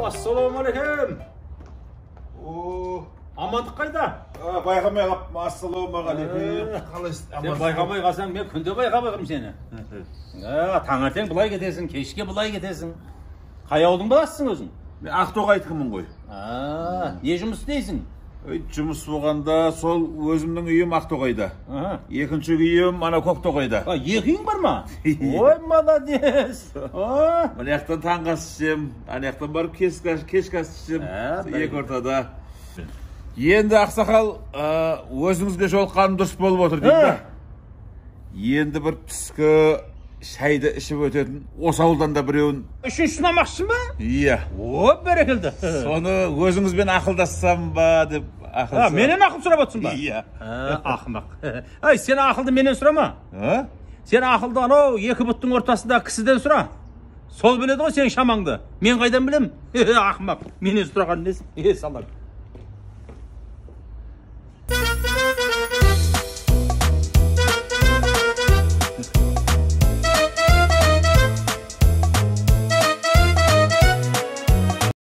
Ассалаумағалейкум. О, Амандық қайда? Байқамай қалыппын. Ассалаумағалейкум. Қалайсыз? Сен байқамай қалсаң, мен күнде байқамай қаламын сені. Таңертең былай кетесің, кешке былай кетесің. Қай ауылдың баласысың өзің? Мен Ақтоғайдікімін ғой. Не жұмыс істейсің? Жұмыс болғанда сол өзімнің үйім Ақтоғайда. Екінші үйім ана Көктоғайда. Екі үйің бар ма? Ой, молодец. Мына жақтан таңғы ас ішемін, ана жақтан барып кешкі ас ішемін. Екі ортада. Енді ақсақал, өзіңізге жолыққаным дұрыс болып отыр деймін да. Енді бір түскі шайды ішіп өтетін осы ауылдан да біреуін. Үшінші сынамақшысың ба? Иә. О, бәрекелді. Соны өзіңізбен ақылдассам ба деп ақыл. Менен ақыл сұрап отырсың ба? Иә. Ақымақ. Әй, сен ақылды менен сұрама. А? Сен ақылды анау екі бұттың ортасындағы кісіден сұра. Сол біледі ғой сенің шамаңды. Мен қайдан білем? Ақымақ. Менен сұраған несі? Салам.